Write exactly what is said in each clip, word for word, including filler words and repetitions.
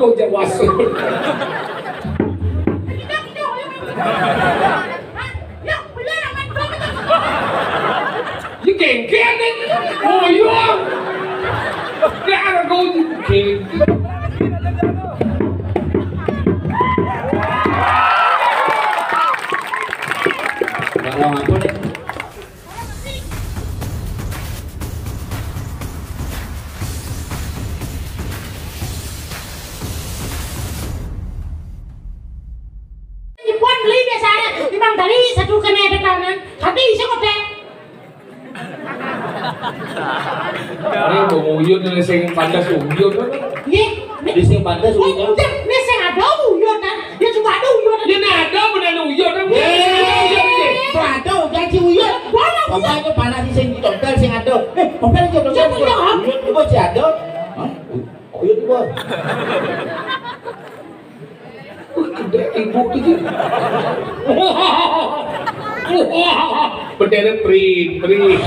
Tuh, Jack Wasu. Ya, kéngkén nih. Oh, iya. Ya, anak gue kéngkén. Nggak mau ngaku deh. Ipuan beli biasa aja, timbang tadi satu kena ada tangan, tapi bisa kok, Teh. Ayo, Bang Uyun, ini sing pantas Uyun, kan? Iya. Di sing pantas Oh, Uyun. Udah, ini sing ada Uyun, kan? Ya, cuma ada Uyun. Ya, ini ada, bener Uyun, kan? Iya. Uyun, iya. Tuh ada, janji Uyun. Mana Bapak Uyun? Itu panas sing contoh, sing ada. Eh, Bapak itu contoh. Siapa yang ada? Uyun, itu masih ada. Hah? Uyun itu, Bos. Wah, gede ibu itu. Bendera prit, prit.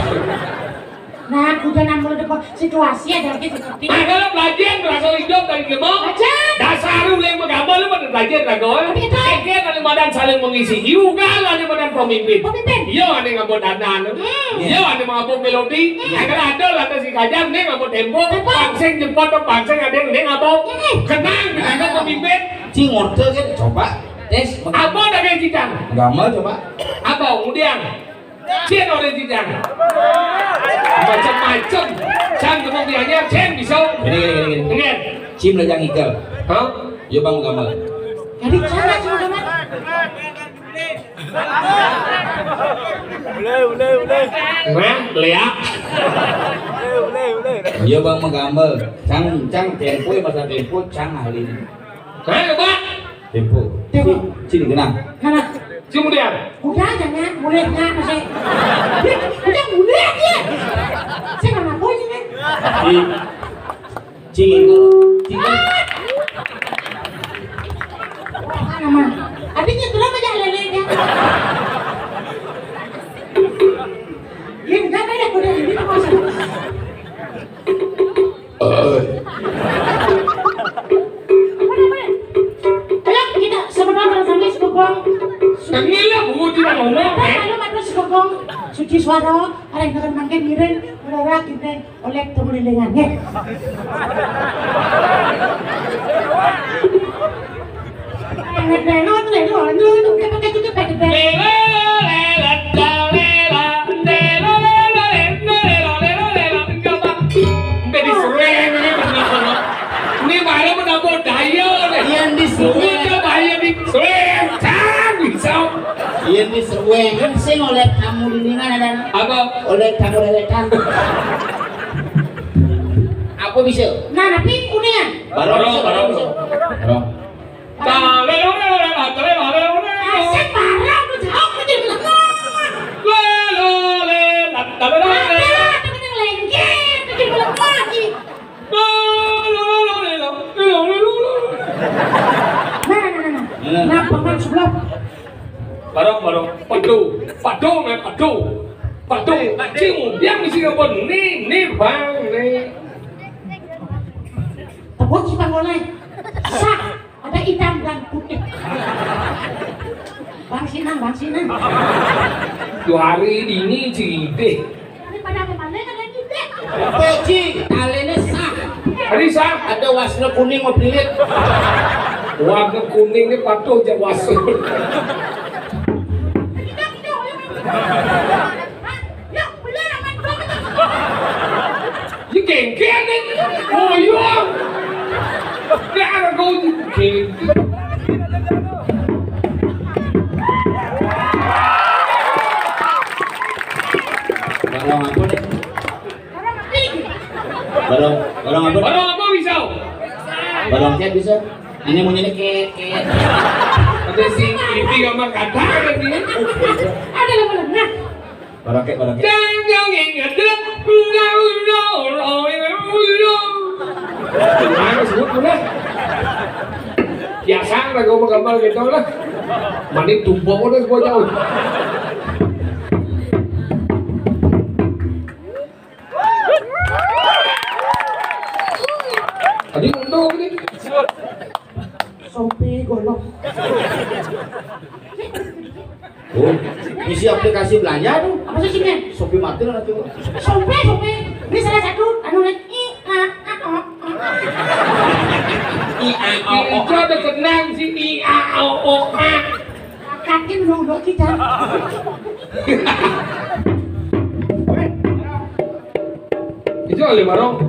Nah, udah nampol depan situasi ada lagi seperti Nah, kalau belajar berasa hidup dari gemuk. Belajar. Dasar lu yang menggambar lu pada belajar lah, Gol. Betul. Kayaknya kalau badan saling mengisi. Juga lah di badan pemimpin. Pemimpin. Iya, ada yang ngabot dandan. Hmm. Iya, ada yang ngabot melodi. Hmm. Yang kalau ada lah si Kajang, dia ngabot tempo. Tempo. Pangsing jempol atau pangsing ada yang dia ngabot. Hmm. Kenang, kita kan pemimpin. Cing, order kan, coba. Tes. Apa ada kayak cicang? Gambar coba. Apa, kemudian? Cien orang jijang. Macam-macam. Cang gemuk dianyar, cien bisa. Gini, gini, gini, gini. Enggak. Cim lejang ikel. Hah? Yo bang gambar. Jadi cara cuma gambar. Ulai, ulai, ulai. Nah, lihat. Ulai, ulai, ulai. Yo bang menggambar. Cang, cang tempo, masa tempo, cang ahli. Nah, coba. Tempo. Tempo. Sini, sini, genang. Mana? Sini, kemudian. Udah, jangan. Mulai, nah, masih. Udah, mulai aja. Saya nggak ngaku ini, kan? Di, sini, sini. Ah! Wah, nama. Artinya, kenapa jangan lele, ya? Ya, enggak, enggak, udah, ini tuh, Mas. Ayo, kita sama-sama sampai sekokong. Tengil lah, Bu, tidak ngomong, eh. Ayo, matur sekokong. Suci suara, ada yang makin miring, berora kita oleh kemudian, ya. Jadi sering ini bener. Ini baru menabur daya nih. Yang di sini. Udah bahaya nih. Sering, cang, bisa. Yang di sini kan sing oleh kamu dindingan ada. Apa? Oleh kamu lelekan. Apa bisa? Nah, tapi kuningan. Barong, barong, barong. Asik, parah, lu jauh, lu jadi melengah. Ada, ada yang lengket, lu jadi melengah lagi. Nah, nah, nah, nah. Nah, paman sebelah. Barong, barong. Padu, padu, eh, padu. Padu, cing, yang isi apa nih, nih, Bang, nih. Tebus, Bang, boleh. Sah. Ada hitam dan putih. Bang Sinan, Bang Sinan. Dua hari dini cerita. Daripada apa mana ada cerita? Poci, talene sah. Hari sah. Ada warna kuning mau pilit. Warna kuning ini patuh jak warna. Kita, kita, Ini kéngkén nih. Oh iya. Ini anak gue kéngkén. Barong apa nih? Barong, barong apa? Barong apa bisa? Barong cat bisa. Ini munyinya kayak, kayak. Ada si Ipi sama kata ada nih. Ada lama-lama. Barokek, barokek. Jang, jang, ingat, dek. Nah, sebut udah. Biasa lah, gue gambar gitu lah. Mending tumpuk udah, gue jauh. Tadi untung ini. Shopee golok. Oh, isi aplikasi belanja tuh. Apa sih isinya? Shopee mati lah nanti. Shopee, Shopee. Ini salah satu anu nih. I A A O. I A O O. Itu ada kenang sih, I A O O A. Kakin dulu kita. Itu oleh barong.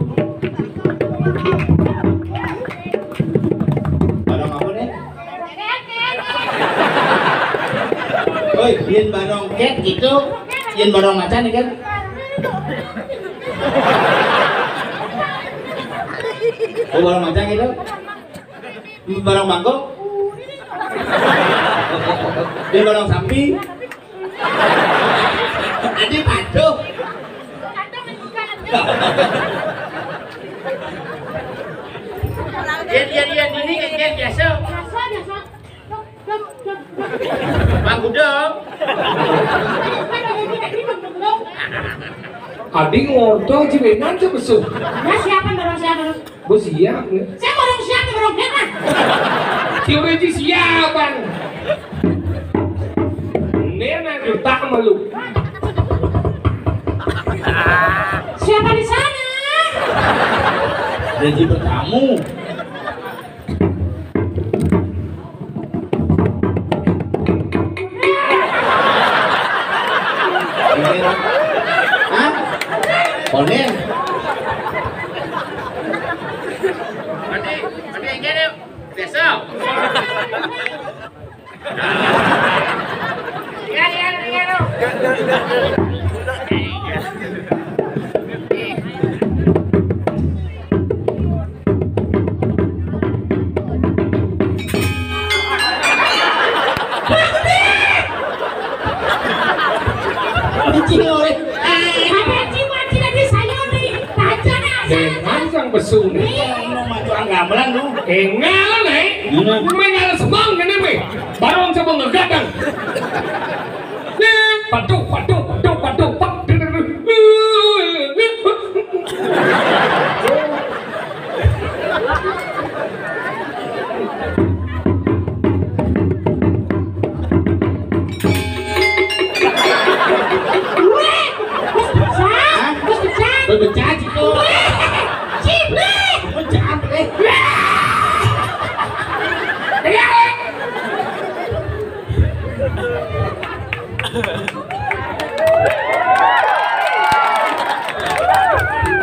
Barong apa nih? Oi, yen barong ket gitu. Yen barong macan nih kan. Oh, barong macan gitu. Barong mangkok. Yen barong sampi. Adi paduh. Yen, yen, yen, ini kan, yen biasa. Biasa, biasa. Dok, dok, dok, dok. Mang Gudong. Adi ngontong cibenan ke besuk. Nah, siapa, barong siapa, dok? Bos siap nih. Saya barong siap nih, barong siapa? Si Ureji siapan. Ini anak juta sama lu. Siapa di sana? Reji bertamu. Hah? Konen. Mati, mati, gini. Besok. Kucing oleh. Apa sih, Pak? Tidak bisa, ya, nih. Baca, nah, Dengan sang besung. Mau maju anggamelan lu. Enggak, nih. Gimana? Main alas bang, ini, nih. Barong coba ngegadang. Nih, paduh, paduh, paduh, paduh, paduh. Weh, wis pecah, wis pecah. Wis pecah, Ciko. Weh, ciblek. Pecah, Bre.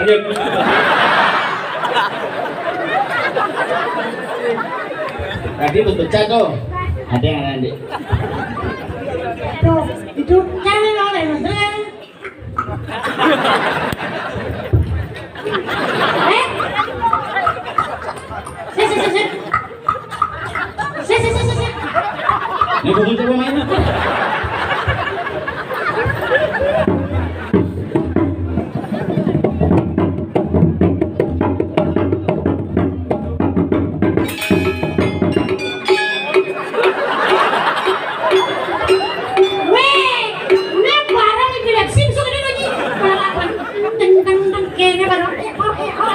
Lanjut. Tadi mau pecah tuh. Ada yang nanti. Tuh, itu kan yang oleh. Eh? Sik, sik, sik, sik. Sik, sik, sik, sik, sik. Ya, bukan coba main. Weh, nek barang iki lek sim sing ngene iki. Teng, teng, teng, kene barang. Eh, oh, eh, oh.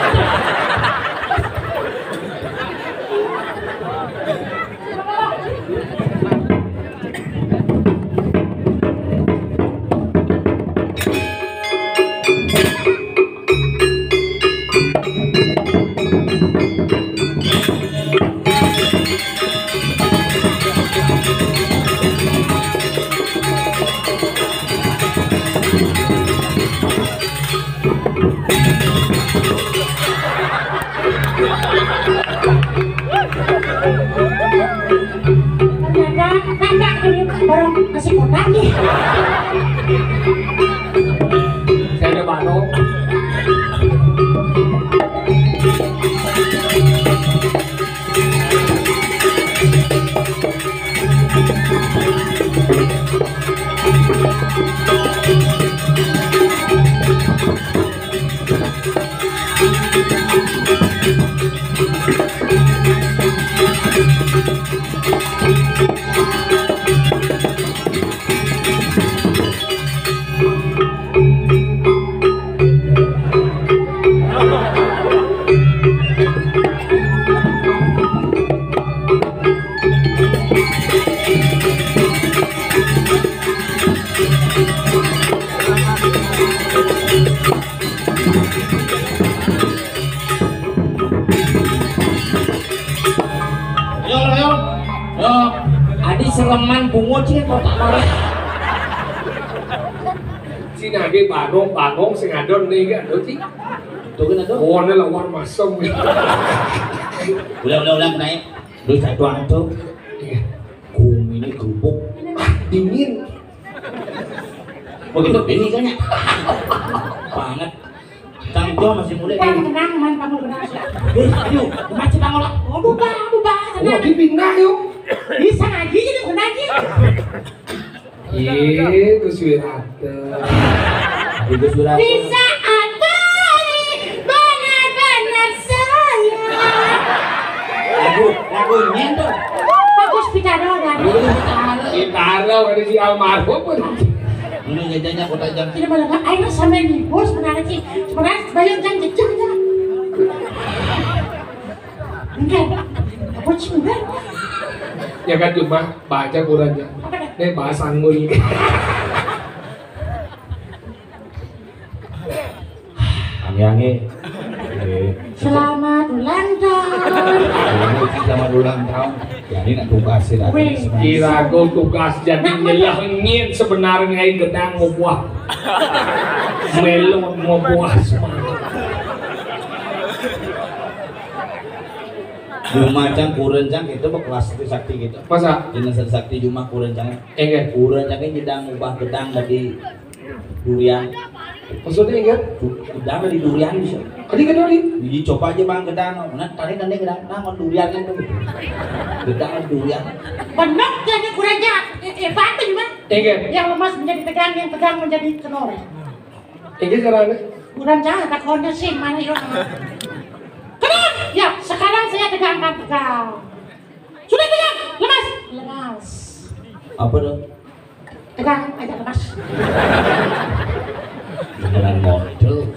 Adi seleman bungut sih kotak marah. Sing age bangong-bangong sing adon nih kan, adon sih. Tuh kan adon. Oh, ini lawan masem. Ulang, ulang, ulang, naik. Lu satu antu. Iya. Gumi ini kerupuk. Ah, dingin. Begitu ini kan ya. Banget. Tang gua masih muda. Bang, tenang, man, kamu kenal sih. Eh, aduh, masih bang olah. Oh, buka, buka, oh, tenang. Dipindah yuk. Bisa ngaji jadi bukan ngaji. Iya, Gus Wirata. Gus Wirata. Bisa apa? Benar-benar saya. Lagu, lagunya tuh. Bagus Pitaro kan? Pitaro, ada si almarhum. Ini jajanya kota jam. Tidak malah, ayo sampai nih, bos, benar sih. Sebenarnya bayangkan jejak aja. Enggak. Apa sih, enggak? Ya kan, cuma baca kurangnya. Apa dah? Nih, bahas anggul. Ange-ange. Eh, selamat ulang tahun. Selamat ulang tahun. Ya, ini nak tugas sih, nak. Weh. Kira aku tugas jadi nyelengin sebenarnya, aing gedang mau buah. Melon mau buah semua. Jumah cang, kureun cang, itu mah kelas sakti gitu. Masa? Dina sakti jumah kureun cang. Enggak. Kureun cang ini gedang ubah gedang dari durian. Maksudnya enggak? Gedang dari durian bisa. Tadi kan tadi. Jadi coba aja bang gedang. Nah, tadi nanti gedang, nah, mau durian kan tuh. Gedang durian. Benar jadi kureun cang. Eh, eh, bantu gimana? Enggak. Yang lemas menjadi tegang, yang tegang menjadi kenor. Enggak caranya. Kureun cang, tak konyo sih, mana yuk. Kenapa? Ya, sekarang saya tegangkan tegang. Sudah tegang, lemas, lemas. Apa tuh? Tegang aja lemas. Beneran model.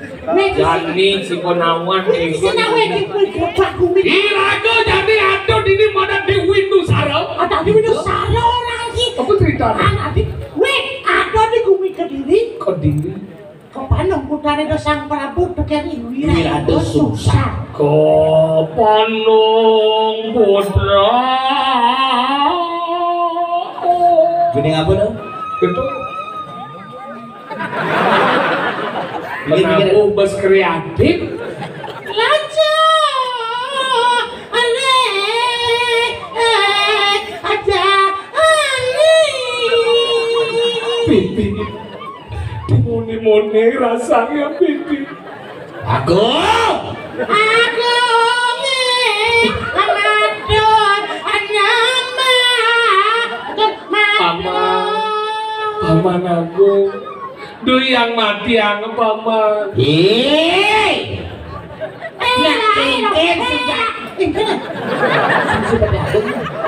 Jani si Ponawan. Wih, si Nawe, wih, wih, wih, wih, wih. Ih, lagu jadi aduh ini mana di Windu Saro? Ada di Windu Saro lagi. Apa cerita? Ada di, wih, ada di Gumi Kediri. Kediri. Kepanung putrane do Sang Prabu Tukeri Wirado Sungsang. Kepanung putra. Gini apa dong? Itu. Menabuh bes kreatif. Lajo. Aneh. Eh, ada. Aneh. Pipi. Muni-muni rasanya pipi. Agung. Agung, eh, amadon, anama, amadon. Paman. Paman Agung. Duh, yang mati, yang paman. Hei. Nah, eh, eh, eh, eh, eh, eh. Sudah.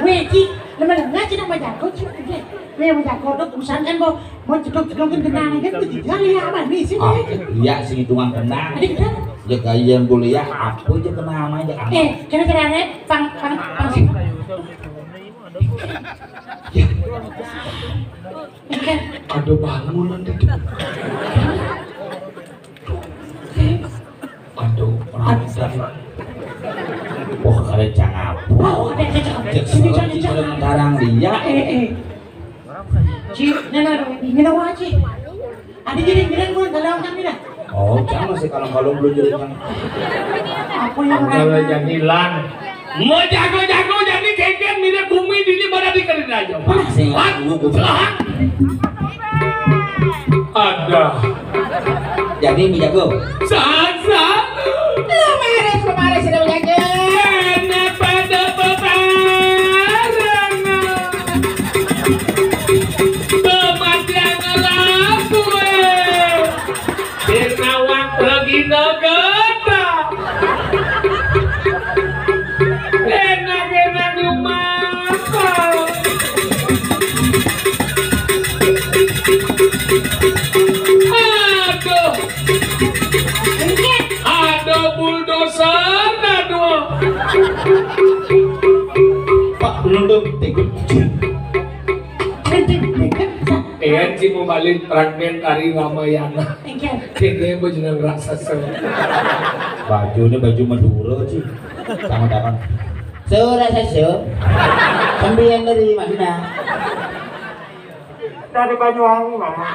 Weh, Ci, nama dengar, Ci, nama jago, Ci. Weh, nama jago, tuh, urusan kan, Bo. Mau jedok-jedokin genang kan begitu kali ya, apa nih sih? Ah, iya sih, hitungan genang. Ada kita? Ya, kayak boleh ya, apa aja kena sama aja, kan? Eh, kira-kira nih, pang, pang, pang. Ya. Ini kan. Aduh, bangun nanti tuh. Aduh, orang dan wah, kalian cangap. Oh, ada, ada, ada. Cek sini, sini, sini. Sekarang dia. Eh, eh. Ci, nana dong, ini dong, Ci. Ada jadi bilang gue kalau kami dah. Oh, jangan sih kalau kalau belum jadi yang apa yang kalau orang yang hilang. Mau jago-jago jadi kengkeng mirip bumi dini pada dikerin aja. Sing. Hah? Lu gua. Ada. Jadi mi jago. Sasa. Lamaris, lamaris, sudah mi jago. Karena pada peparangan. Kematian laku, eh. Dina waktu gina gata. Enak-enak rumah. Aduh. Aduh, bulldozer, aduh. Pak, lu tuh tikus. Iya, Ci mau balik fragmen dari Ramayana. Iya. Kayaknya gue jeneng raksasa. Bajunya baju Madura, Ci. Sama dapat. Sore saja. Sampeyan dari mana? Dari Banyuwangi, Mama.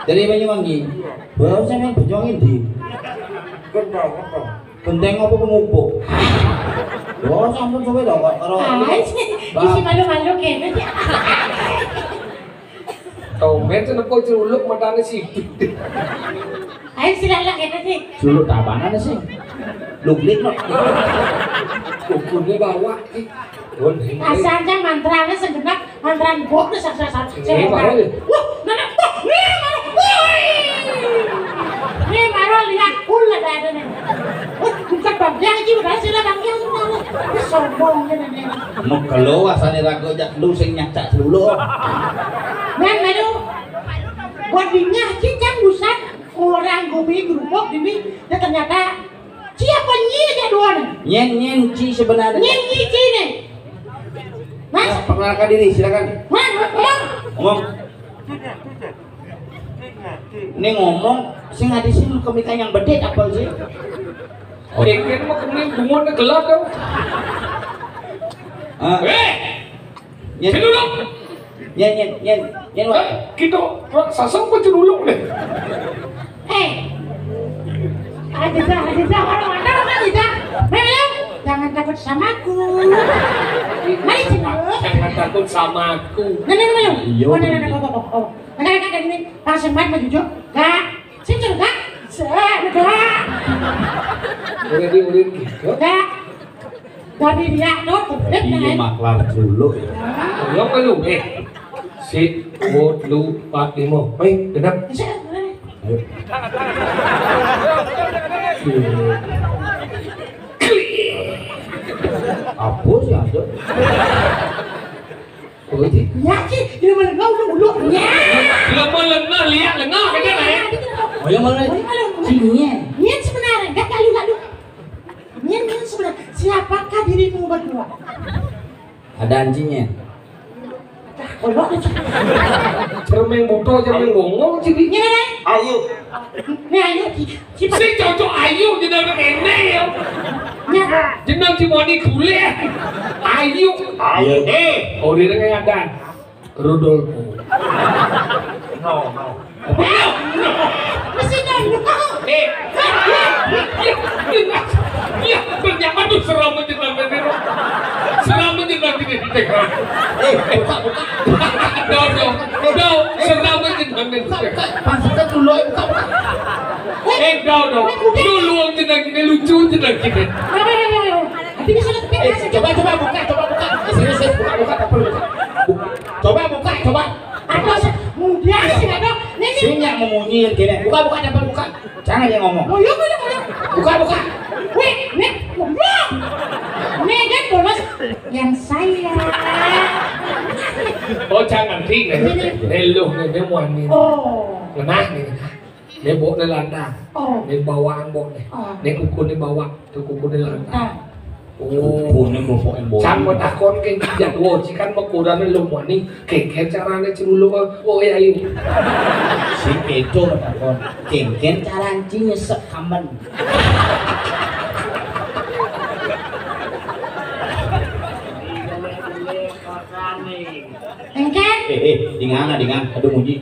Dari Banyuwangi. Iya. Wah, sampeyan Banyuwangi ndi? Gendeng, gendeng. Gendeng apa pemupuk? Wah, sampun suwe to kok karo. Ah, isi, isi malu-malu kene. Tomen sing nepo culuk matane sithik. Ayo sila lah kene sih. Culuk tapanan sih? Luglik no. Kukune bawak iki. Won, ini. Asal aja mantrane sing genah, mantran bok wis sasa-sasa. Ini, Pak, ini. Wah, nenek, wah, ini, wah, woi. Ini baru lihat kula ada nih. Wah, bukan bang, yang iki udah sila bang, yang mana? Ini sombong ini, ini. Mekelo asane ra kok cak lu sing nyacak dulu. Men, melu. Buat dinyah, cicang busan. Orang gobi gerubuk ini, ya ternyata siapa nyi aja duluan? Nyen, nyen, ci sebenarnya. Nyen, nyi, ci nih. Mas. Nah, perkenalkan diri, silakan. Mas, ngomong. Ngomong. Ini ngomong, sing adi sing kemikan yang bedit apa sih? Oh. Kengken mau kemling bungon gelap dong. Ah. Eh! Nyen. Sini dulu. Nyen, nyen, nyen, nyen, Wak. Eh, kita sasang apa celuluk deh? Eh. Ada dah, ada dah, orang mana orang ada dah. Hei, jangan takut sama aku. Mari, Cina. Jangan takut sama aku. Nah, nah, nah, nah. Iya, oh, nah, nah, nah, bener. Oh, oh, oh, oh. Nah, nah, nah, nah, ini. Langsung banget mau jujur. Gak. Sini, Gak. Sini, Gak. Udah diulin gitu. Gak. Dari dia tuh, iya, maklar dulu ya. Yang melu, eh. Si, wo, lu, pat, limo. Hei, genap. Ayo. Apa sih ada? Oh, ini. Ya, sih, dia melengah udah uluknya. Dia melengah, lihat lengah, kata lah ya. Oh, yang mana? Sini. Niat sebenarnya, enggak lalu-lalu. Niat, niat sebenarnya. Siapakah dirimu berdua? Ada anjingnya. Dah, kolok aja. Cermeng buto, cermeng bongong, jadi. Ini, ini. Ayo. Ini ayo, Ci. Ci, Pak. Sing cocok ayu jeneng kene ya. Ini. Jeneng Cimoni kuliah. Ayu. Ayo. Eh, oh, dia dengan ada. Rudolfo. No, no. Apa? No, no. Mesti no, no. Eh. Ya, ya, ya, ya, bernyata tuh seram aja nanti nih. Seram aja nanti nih. Eh, buka, buka. Dong, dong. Dong, seram aja nanti. Buka, buka. Pansutan dulu, buka, buka. Eh, dong, dong. Lu luang aja nanti, lucu aja nanti. Ayo, ayo, ayo, ayo. Nanti bisa nanti. Eh, coba, coba buka, coba buka. Eh, serius, serius, buka, buka, buka, buka. Buka. Coba buka, coba. Ada sih, mudah sih, ada. Ini, ini. Sing yang memunyi yang kene. Buka, buka, dapat buka. Jangan yang ngomong. Oh, iya, iya, iya. Buka, buka. Wih, nih, goblok. Nih kan bolos yang saya. Oh, jangan, Ci. Ini, ini. Nih, lu, nih, dia mau nih. Oh. Ngenah, nih, ngenah. Nih, bok, nih, lantang. Oh. Nih, bawang, bok, nih. Oh. Nih, kuku, nih, bawang. Tuh, kuku, nih, lantang. Ah. Oh. Kukuné bapakné mbok. Cang matakon kén jadwa, cikan makurane lumani, kéngkén carané celuluk, oh, ya, ayo. Sing kéto matakon, kéngkén carané ci nyesek kamen. Kéngkén? Eh, eh, dingan, dingan. Aduh, munyi.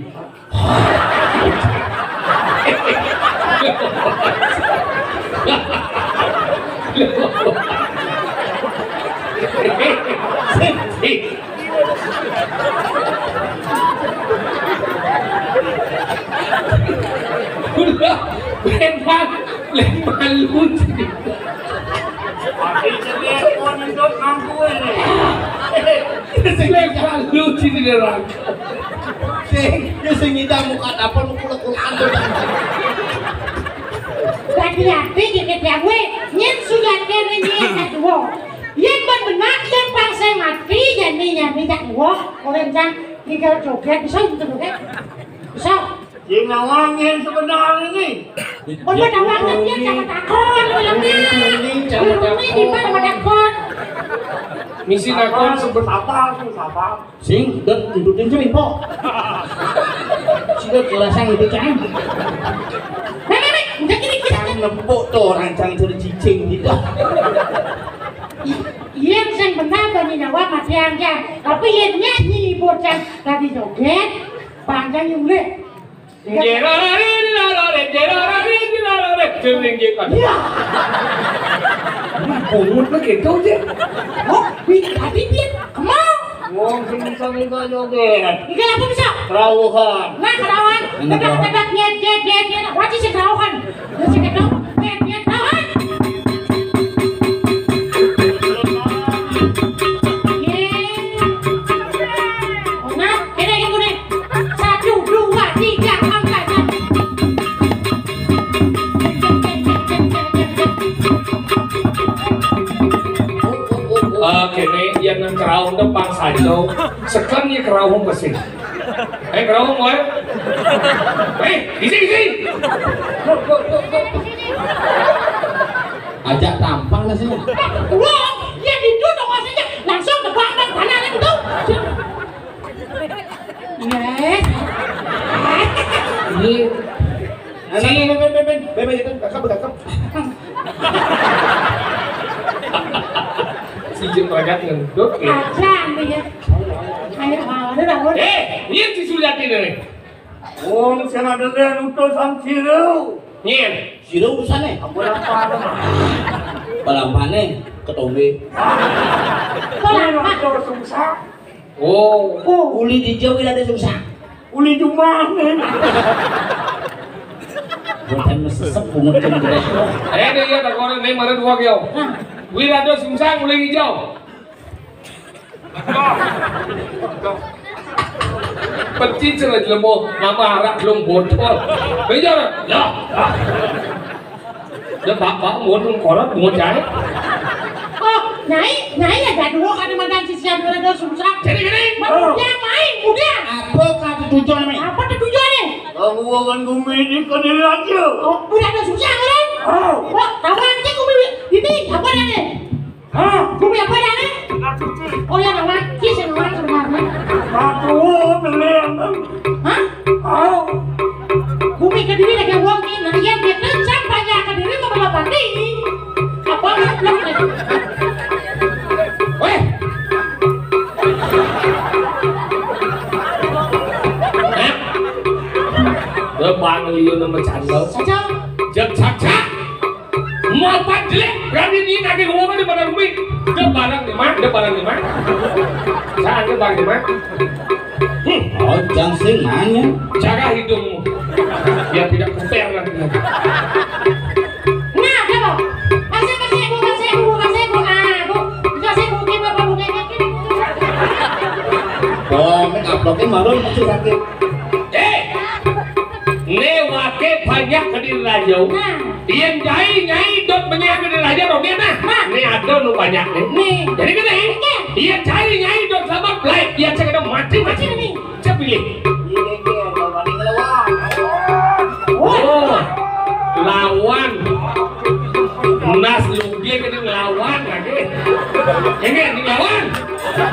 Udah, bentar, lek malu. Lek malu sini neraka. Sing, ya sing ngidang muka dapur, muka kulek-kulekan to. Hati-hati dikit ya, weh. Nyén sudah kene nyén kedua. Yén ben benak, yén bangsa mati, jadi nyari tak dua. Orang cang tinggal joget, bisa gitu, kan? Bisa. Sing nawangin sebenarnya nih. Pun pada banget ya, jangan takut, bilangnya. Ini jangan takut. Ini di mana pada takut? Misi nakon seben- Sabar tuh, sabar. Sing, dan nuntutin sing, Pok. Sing, dan kelasang itu, Cang. Nih, nih, nih, udah gini, gini. Cang nepuk tuh, orang cang itu cicing gitu. Yén sing bener to nyawab matiang jan. Tapi yén nyanyi bocah tadi joget, panjang nyulih. Jerararin, jerarin, jerarin, jerarin. Jering, jering. Iya. Bungut begitu, Cik. Oh, wih, tadi dia kemau. Wong sing iso niku joget. Iki apa bisa? Rawuhan. Nah, kerawan. Enak, Tedak, rawuhan. Tedak, nyet, nyet, nyet, nyet. Wajib sih rawuhan. Wis ketok, nyet, nyet, rawuhan. Yeay. Nah, ini, ini, ini. Satu, dua, tiga, angkat. Ah, kene yang nang kerauh depan saja. Sekan ya kerauh mesin. Eh, kerauh, boy. Eh, isi, isi. Ajak tampang lah sih. Wah, ya gitu dong maksudnya. Langsung tebak dan tanah itu. Yes. Ini. Nah, nah, nah, nah, ben, ben, ben, ben, ben, kakap, kakap. Si Jun Pragat ngendut, ya. Aja, nih, ya. Ayo, mau, udah, udah. Eh, ini si Suryati nih. Wong sing ada utusan siru. Nyen. Siru utusane. Apa apa? Balampane ketombe. Apa susah? Oh. Oh, uli di Jawa ada susah. Uli jumah nih. Bukan mesesep bungut kan gede. Eh, dia lihat aku orang ini mana dua kio. Uli ada sungsang, uli hijau. Peci celah jelemo nama arak belum botol. Bejar. Ya. Ya bapak mau nungkorot mau jahit. Oh, nyai, nyai ya jadul kan mantan sisian udah susah. Jadi gini. Mau dia main, udah. Apa kata tujuan nih? Apa tujuan nih? Kamu akan gumi di kediri aja. Oh, udah ada susah kan? Oh. Wah, tahu aja gumi ini apa nih? Hah? Gumi apa dah nih? Oh ya, nama kis yang orang sebenarnya. Aku beli yang. Hah? Oh. Gumi kediri lagi wong ini, nah iya dia tuh siapa ya kediri mau berapa nih? Apa lu nih? Weh. Hah? Depan liu nama candau. Saja. Jek cak cak. Mau apa jelek? Berani ni nak ngomong di mana bumi? Dia barang ni mah, dia barang ni mah. Saya dia barang ni mah. Hmm. Oh, jangan sing nanya. Jaga hidungmu. Biar tidak kuper nanti. Nah, apa? Kasih, kasih, bu, kasih, bu, kasih, bu, ah, bu. Kasih, bu, gimana, bu, gimana? Oh, make up lagi marun masih sakit. Eh, ne wake banyak kediri raja. Nah. Yen jai nyai dot banyak kediri raja dong ya nah. Nah. Ne ada nu banyak nih. Nih. Jadi gini, oke. Yen jai nyai dot sabar belai, yen saya kena mati mati nih. Saya pilih. Oh, lawan. Nas lu dia kena lawan lagi. Ini yang lawan. Hah?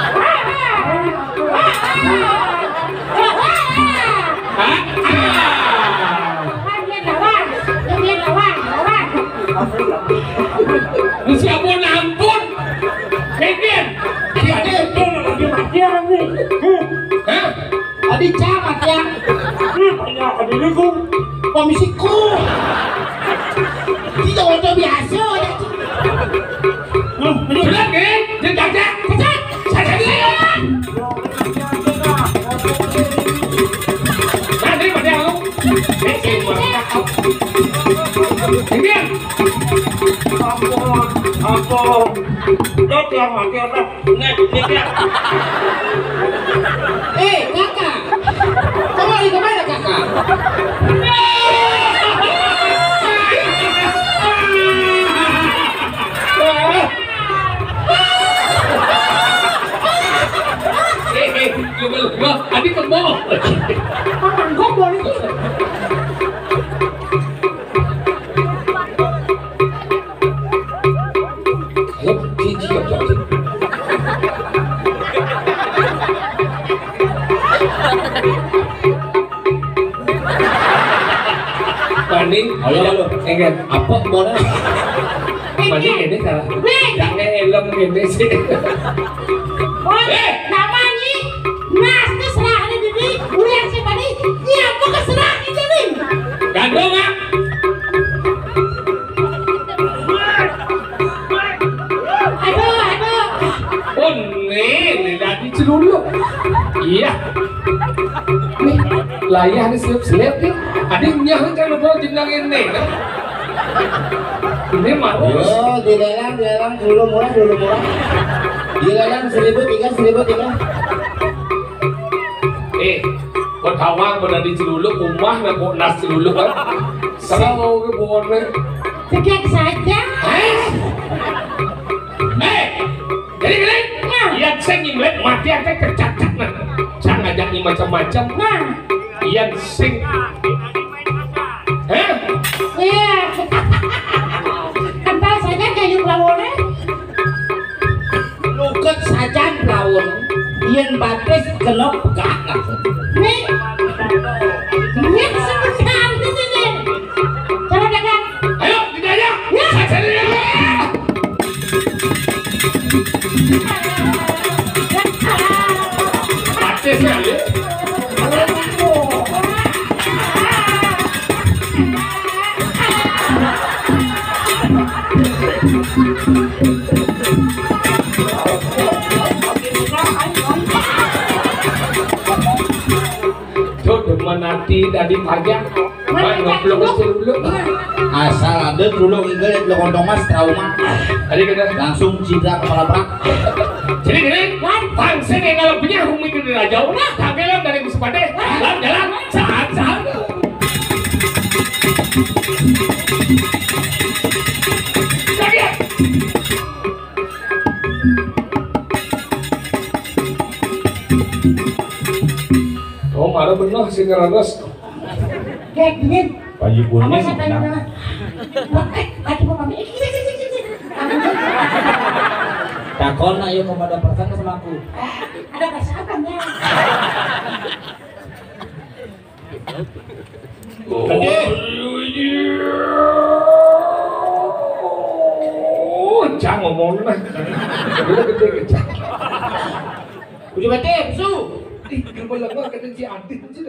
Ah. Siapa nampun? Mikir. Hah? Adi camat ya. Komisiku. Tidak ada biasa. Sudah ke? Dia jaga. Jaga. Jaga dia. Nah, dia pada aku. Ini. Ampun, ampun. Dia yang mati apa? Nah, ini dia. Eh, kakak. Kamu lari kemana, kakak? Eh, eh, lu, lu, lu, adi kebo. Tanggung boleh. Ayo, ci, ci, ci, ci. Pani, ayo, ayo. Enggak. Apa, boleh? Pani ini salah. Weh. Jangan Lah, mungkin sih. Wah, eh, nama ni? Nas ni serah ni, Bibi. Ulang si Bani. Iya, bukan serah ni, Bibi. Gandong, ah. Aduh, aduh. Oh, nih, nih, dadi celuluk. Iya. Nih, layah ni selip-selip ni. Adi nyah kan lepas jenang ini, kan? Ini mah. Yo, dilelang, dilelang, dulu murah, dulu murah. Dilelang seribu tiga, seribu tiga. Eh, buat hawang, buat dadi celuluk, umah, nak buat nas celuluk, kan? Sama mau ke buat, kan? Sejak saja. Eh, eh, jadi gini, nah, yang saya ngimlet mati aja kecacak, nah. Saya ngajak ni macam-macam. Nah. Yang sing. Hah? Iya. Kental saja kayu pelawone. Luket sajan pelawon. Yen batis kena pegak langsung. Nih. Nih sebentar di sini. Cara dagang. Ayo, kita aja. Ya. Saja dia. Batis ya, ya. Tuh, demen hati dari pagi. Mana ngeplok celuluk. Asal ada celuluk, ingat lo kontong mas trauma. Tadi kena langsung cedera kepala berak. Jadi gini, Wan, bangsa yang kalau punya humi ke raja, udah, tanggalan dari Gusti Pade. Jalan, jalan, saat, saat. Lagi ya. Oh, mana benar si Keragas? Kayak gini. Panji Kuning. Apa siapa yang nah. Bilang? Wah, eh, lagi mau pamit. Eh, sini, sini, sini, sini. Takon ayo kepada persen sama aku. Eh, ada persen apa nya? Oh, iya. Oh, cang ngomong lah. Udah gede kecang. Udah mati, su. Ih, kamu lemah kata si Adit sih.